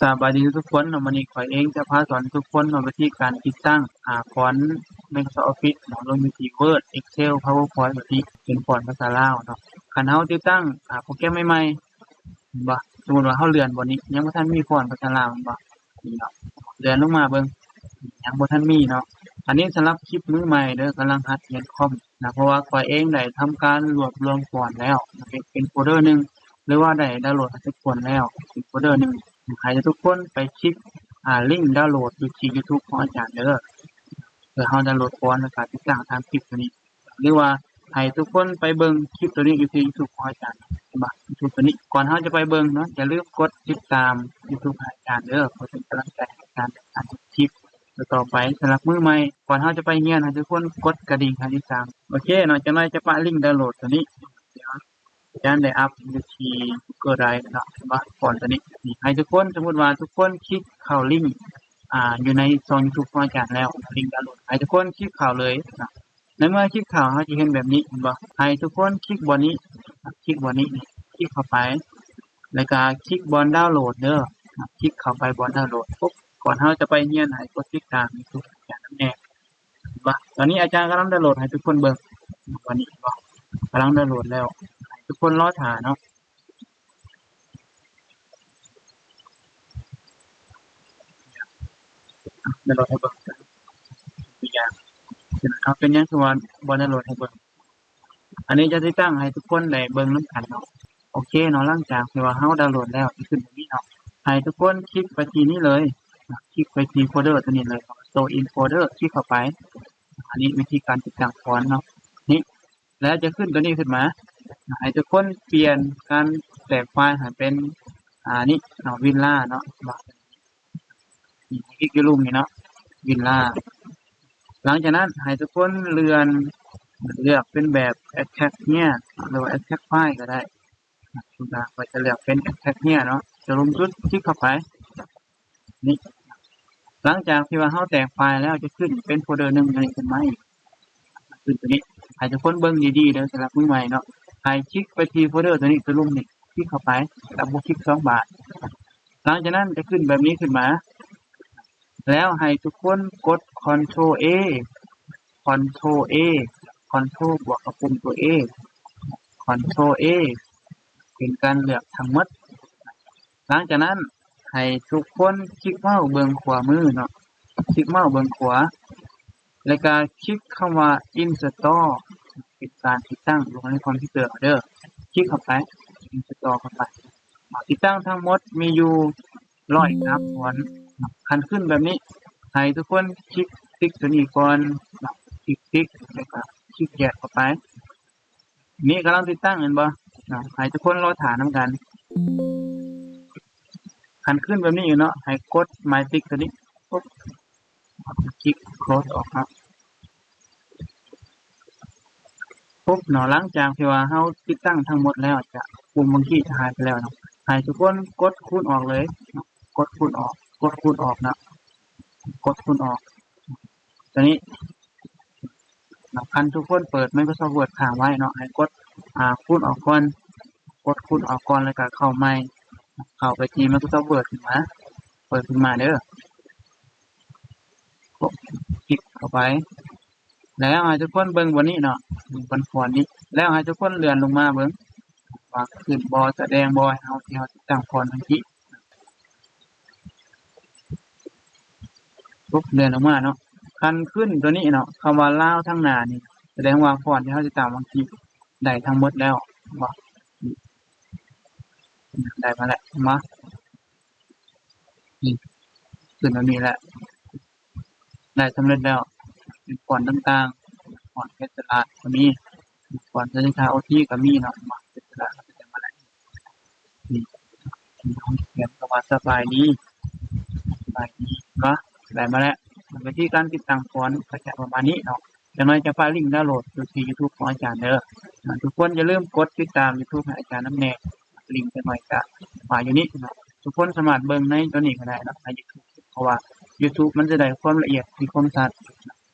ສະບາຍດີທຸກໆຄົນເນາະ, ມື້ນີ້ຂ້ອຍເອງຈະພາສອນທຸກຄົນເນາະ ວິທີການຕິດຕັ້ງ ອາ ຟອນ Microsoft Office ເນາະ ລົງຢູ່ທີ່ Word Excel PowerPoint ແບບນີ້ ເປັນຟອນພາສາລາວເນາະ. ຄັນເຮົາຕິດຕັ້ງ ອາ ໂປຣແກຣມໃໝ່ໆ ເຫັນບໍ່? ສົມມຸດວ່າເຮົາເລື່ອນບ່ອນນີ້ ຍັງບໍ່ທັນມີຟອນພາສາລາວ ເຫັນບໍ່? ນີ້ເນາະ ເລື່ອນລົງມາເບິ່ງ ຍັງບໍ່ທັນມີເນາະ. ອັນນີ້ສຳລັບຄລິບມືໃໝ່ເດີ ກຳລັງຫັດຮຽນຄອມນະ, ເພາະວ່າຂ້ອຍເອງໄດ້ທຳການລວບລວມຟອນແລ້ວ ເຮັດເປັນໂຟລເດີໜຶ່ງ ຫຼືວ່າໄດ້ດາວໂຫຼດໃຫ້ທຸກຄົນແລ້ວເປັນໂຟລເດີໜຶ່ງ ໃຫ້ທຸກຄົນໄປຄລິກ ອາ ລິງດາວໂຫຼດຢູ່ທີ່ YouTube ຂອງອາຈານເດີ ເພື່ອເຮົາດາວໂຫຼດຟອນ ແລ້ວກໍຕິດຕັ້ງຕາມຄລິບຕົວນີ້ ຫຼືວ່າໃຫ້ທຸກຄົນໄປເບິ່ງຄລິບຕົວນີ້ຢູ່ທີ່ YouTube ຂອງອາຈານ ເຫັນບໍ່? YouTube ຕົວນີ້. ກ່ອນເຮົາຈະໄປເບິ່ງເນາະ ຢ່າລືມກົດຕິດຕາມ YouTube ໃຫ້ອາຈານເດີ ເພື່ອເປັນກຳລັງໃຈໃຫ້ອາຈານໃນການເຮັດຄລິບຕໍ່ໆໄປ. ສຳລັບມືໃໝ່ ກ່ອນເຮົາຈະໄປຮຽນ ໃຫ້ທຸກຄົນກົດກະດິ່ງໃຫ້ຕິດຕາມ. ໂອເຄເນາະ, ຈັກໜ້ອຍຈະປະລິງດາວໂຫຼດຕົວນີ້ ອາຈານໄດ້ອັບຢູ່ທີ່ Google Drive ເນາະ ເຫັນບໍ່? ຟອນຕົວນີ້ ນີ້ ໃຫ້ທຸກຄົນ ສົມມຸດວ່າທຸກຄົນຄລິກເຂົ້າລິງ ອາ ຢູ່ໃນຊ່ອງ YouTube ຂອງອາຈານແລ້ວ ລິງດາວໂຫຼດ ໃຫ້ທຸກຄົນຄລິກເຂົ້າເລີຍເນາະ. ໃນເມື່ອຄລິກເຂົ້າ ເຮົາຈະເຫັນແບບນີ້ ເຫັນບໍ່? ໃຫ້ທຸກຄົນຄລິກບ່ອນນີ້ ຄລິກບ່ອນນີ້ ຄລິກເຂົ້າໄປ ແລ້ວກໍຄລິກບ່ອນດາວໂຫຼດເດີ ຄລິກເຂົ້າໄປບ່ອນດາວໂຫຼດ. ປຸບ ກ່ອນເຮົາຈະໄປຮຽນ ໃຫ້ກົດຕິດຕາມ YouTube ອາຈານນຳແດ່ ເຫັນບໍ່? ຕອນນີ້ອາຈານກຳລັງດາວໂຫຼດໃຫ້ທຸກຄົນເບິ່ງ ຕອນນີ້ ເຫັນບໍ່? ກຳລັງດາວໂຫຼດແລ້ວ ໃຫ້ທຸກຄົນລໍຖ້າເນາະ. ດາວໂຫຼດໃຫ້ເບິ່ງ ຕົວຢ່າງ ເອົາ ເປັນຫຍັງຄືວ່າບໍ່ດາວໂຫຼດໃຫ້ເບິ່ງ? ອັນນີ້ຈະຕິດຕັ້ງໃຫ້ທຸກຄົນໄດ້ເບິ່ງນຳກັນເນາະ. ໂອເຄເນາະ, ຫຼັງຈາກທີ່ວ່າເຮົາດາວໂຫຼດແລ້ວ ຈະຂຶ້ນແບບນີ້ເນາະ, ໃຫ້ທຸກຄົນຄລິກໄປທີ່ນີ້ເລີຍ ຄລິກໄປທີ່ໂຟລເດີຕົວນີ້ເລີຍ Show in folder ຄລິກເຂົ້າໄປ. ອັນນີ້ວິທີການຕິດຕັ້ງຟອນເນາະ ນີ້ ແລ້ວຈະຂຶ້ນຕົວນີ້ຂຶ້ນມາ ໃຫ້ທຸກຄົນປ່ຽນການແຕກໄຟລ໌ໃຫ້ເປັນ ອາ ນີ້ເນາະ ວິນລາເນາະ ຄລິກຢູ່ລຸ່ມນີ້ເນາະ ວິນລາ. ຫຼັງຈາກນັ້ນໃຫ້ທຸກຄົນເລື່ອນ ເລືອກເປັນແບບ Extract Here ຫຼືວ່າ Extract File ກໍໄດ້. ສົມມຸດວ່າຂ້ອຍຈະເລືອກເປັນ Extract Here ເນາະ ຈະລົງຈຸດ ຄລິກເຂົ້າໄປ ນີ້ ຫຼັງຈາກທີ່ວ່າເຮົາແຕກໄຟລ໌ແລ້ວ ຈະຂຶ້ນເປັນໂຟລເດີໜຶ່ງຕົວນີ້ຂຶ້ນມາອີກ ຂຶ້ນຕົວນີ້. ໃຫ້ທຸກຄົນເບິ່ງດີໆເດີ ສຳລັບມືໃໝ່ເນາະ, ໃຫ້ຄລິກໄປທີ່ໂຟລເດີຕົວນີ້ ຕົວລຸ່ມນີ້ ຄລິກເຂົ້າໄປ ດັບເບິນຄລິກສອງບາດ. ຫຼັງຈາກນັ້ນຈະຂຶ້ນແບບນີ້ຂຶ້ນມາ ແລ້ວໃຫ້ທຸກຄົນກົດ Control A Control A Control ບວກກັບປຸ່ມຕົວ A Control A ເປັນການເລືອກທັງໝົດ. ຫຼັງຈາກນັ້ນໃຫ້ທຸກຄົນຄລິກເມົາສ໌ເບື້ອງຂວາມືເນາະ, ຄລິກເມົາສ໌ເບື້ອງຂວາ ແລ້ວກໍຄລິກຄຳວ່າ Install ເປັນການຕິດຕັ້ງລົງໃນຄອມພິວເຕີເຮົາເດີ. ຄລິກເຂົ້າໄປ Install ເຂົ້າໄປ. ຕິດຕັ້ງທັງໝົດມີຢູ່ຮ້ອຍສາມຟອນ. ຄັນຂຶ້ນແບບນີ້ ໃຫ້ທຸກຄົນຄລິກຕິກຕົວນີ້ກ່ອນ, ຄລິກຕິກ ແລ້ວກໍຄລິກແຍກເຂົ້າໄປ. ນີ້ກຳລັງຕິດຕັ້ງແມ່ນບໍ່? ໃຫ້ທຸກຄົນລໍຖ້ານຳກັນ. ຄັນຂຶ້ນແບບນີ້ຢູ່ເນາະ, ໃຫ້ກົດໝາຍຕິກຕົວນີ້ ປຸບ ຄລິກ close ອອກເນາະ ປຸບເນາະ. ຫຼັງຈາກທີ່ວ່າເຮົາຕິດຕັ້ງທັງໝົດແລ້ວ ຈະ ປຸ່ມເມື່ອກີ້ຈະຫາຍໄປແລ້ວເນາະ. ໃຫ້ທຸກຄົນກົດຄູນອອກເລີຍເນາະ, ກົດຄູນອອກ, ກົດຄູນອອກເນາະ, ກົດຄູນອອກ ຕົວນີ້. ຄັນທຸກຄົນເປີດ Microsoft Word ຄ້າງໄວ້ເນາະ, ໃຫ້ກົດ ອາ ຄູນອອກກ່ອນ, ກົດຄູນອອກກ່ອນ ແລ້ວກໍເຂົ້າໃໝ່, ເຂົ້າໄປທີ່ Microsoft Word ຂຶ້ນມາ, ເປີດຂຶ້ນມາເດີ. ກົດ ຄລິກເຂົ້າໄປ ແລ້ວໃຫ້ທຸກຄົນເບິ່ງບ່ອນນີ້ເນາະ, ເບິ່ງບ່ອນຟອນນີ້ ແລ້ວໃຫ້ທຸກຄົນເລື່ອນລົງມາເບິ່ງວ່າຂຶ້ນບໍ່, ສະແດງບໍ່ໃຫ້ເຮົາ ທີ່ເຮົາຕິດຕັ້ງຟອນທັງທີ່. ປຸບ ເລື່ອນລົງມາເນາະ, ຄັນຂຶ້ນຕົວນີ້ເນາະ ຄຳວ່າລາວທາງໜ້ານີ້ ສະແດງວ່າຟອນທີ່ເຮົາຕິດຕັ້ງເມື່ອກີ້ໄດ້ທັງໝົດແລ້ວເນາະ, ໄດ້ມາແລ້ວ ມາ ນີ້ ຂຶ້ນມານີ້ແຫຼະ ໄດ້ສຳເລັດແລ້ວ. ເປັນຟອນຕ່າງໆ ຟອນເພັດສະຫຼາດກໍມີ, ຟອນເສດຖາໂອທີກໍມີເນາະ, ເພັດສະຫຼາດກໍໄດ້ມາແລ້ວ. ນີ້ ຂຽນຄຳວ່າສະບາຍດີ ສະບາຍດີເນາະ, ໄດ້ມາແລ້ວ. ວິທີການຕິດຕັ້ງຟອນກໍຈະປະມານນີ້ເນາະ. ຈັກໜ້ອຍຈະຝາກລິງດາວໂຫຼດຢູ່ທີ່ YouTube ຂອງອາຈານເດີ. ທຸກຄົນຢ່າລືມກົດຕິດຕາມ YouTube ໃຫ້ອາຈານນຳແດ່, ລິງຈັກໜ້ອຍຈະຝາກຢູ່ນີ້ເນາະ. ທຸກຄົນສາມາດເບິ່ງໃນຕົວນີ້ກໍໄດ້ເນາະ ໃນ YouTube ເພາະວ່າ YouTube ມັນຈະໄດ້ຄວາມລະອຽດ ມີຄວາມຊັດ.